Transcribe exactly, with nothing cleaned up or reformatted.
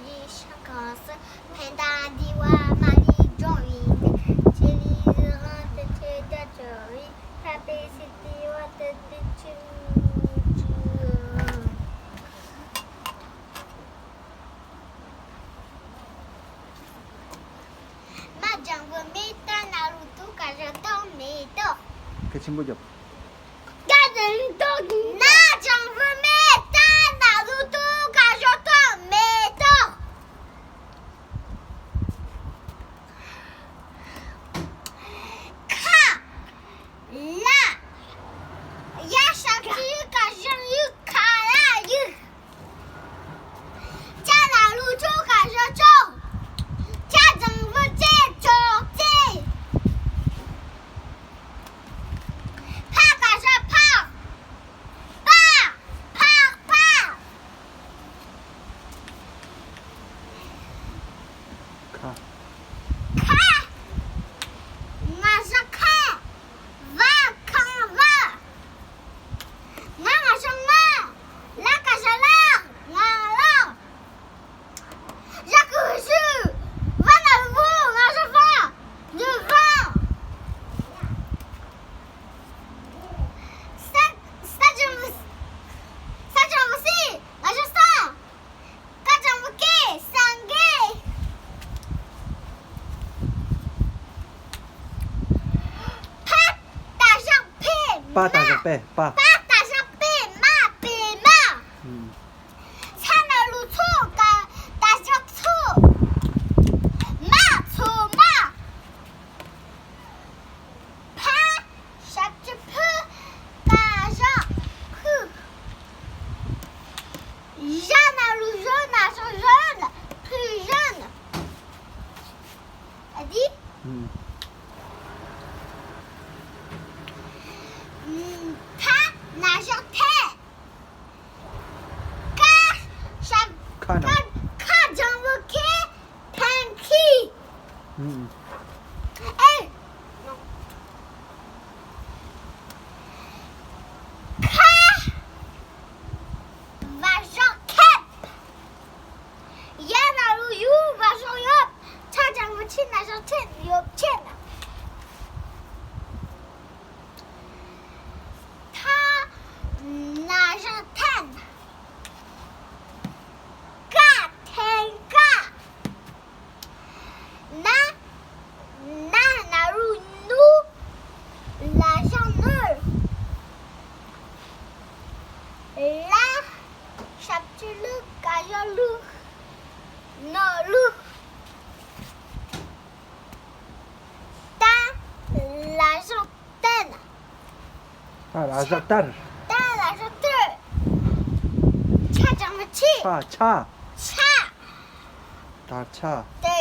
ཡེ་ཤེས་གངས་སུ་ཕན་དང་བདེ་བ་མ་ལུས་འབྱུང་བའི་གནས། ཆེ་ལས་རང་དོན་ཆེ་བར་བྱ་བའི་ཐར་པའི་སྲིད་པའི་བར་དུ་བདེ་ཆེན་མ་ལྗང་བུ་མེ་ཏོག་ན་རུ་ཏོག་ཀ་ཞོ་ཏོག་མེ་ཏོག་གལ་ཆེན་པོ་རྒྱབ། ཀ་ཏན་ཏོག་ན་ལྗང་བུ་མེ་ཏོག་ན་རུ་ཏོག་ཀ་ཞོ་ཏོག་མེ་ཏོག་ཁ་ལ་ཡ་ཞབས་ཀྱུ་ཀ་ཞབས་ཀྱུ་ཁ་ལ་ཡིག་ཅ་ན་རུ་ཅོ་ཀ་ཞབས་ཀྱུ་ཅོག་ཅ་ལྗང་བུ་ཅེ་ཅོག་ཅེ། ཕ་ཀ་ཞབས་ཕག་པ་ཕག་པ། ཁ། ཁ། ང་ཞ་ཁ། བ་ཁང་བ། ང་ང་ཞ་ང་། ལ་ཀ་ཞ་ལག་ང་ལག་ཞ་ཀུ་ཞུ། བ་ན་བུ། ང་ཞ་བ། ནུ་བ། ས་ས་ལྗང་བུ་ས་ལྗང་བུ་སེ། ང་ཞ་སང་། ཀ་ལྗང་བུ་ཀེ་སང་གེ། ཕ་ཏ་ཞབས་ཕེ་པ་ཏ་ཞབས་པེ་པ། པ་ཏ་ཞབས་པེ་མ་པེ་མ། ཨུམ། ཚ་ན་རུ་ཚོ་ཀ་ཏ་ཞབས་ཚོ། མ་ཚོ་མ། ཕ་ཞབས་ཀྱུ་ཕུ། ཀ་ཞབས་ཕུ། ཞ་ན་རུ་ཞོ་ན་ཞོ་ཞོན། ཕུ་ཞོན། ཨ་དི། ཨུམ། ཐ་ན་ཞབས་ཐེ། ཀ་ཞབས་ཁ་ན། ཀ་ཁ་ལྗང་བུ་ཁེ་ཐན་ཁི། ཨུམ། ཨེ། ཁ་བ་ཞབས་ཁེབ། ཡ་ན་རུ་ཡུ་བ་ཞབས་ཡོབ། ཆ་ལྗང་བུ་ཆི་ན་ཞབས་ཆེན་ཡོབ་ཆེན། ཐ་ན་ཞབས་ཐན། ཀ་ཐན་ཀ། ན་ན་ན་རུ་ནུ། ལ་ཞབས་ནུ། ལ་ཞབས་ཀྱུ་ལུ་ཀ་ཞབས་ལུ། ནུ་ལུ། ཏ་ལ་ཞབས་ཏན། ཏ་ལ་ཞབས་ཏར། ཏ་ལ་ཞབས་ཏར། ཆ་ལྗང་བུ་ཆི། ཆ་ཆ། ཆ། ཏར་ཆ། ཏ་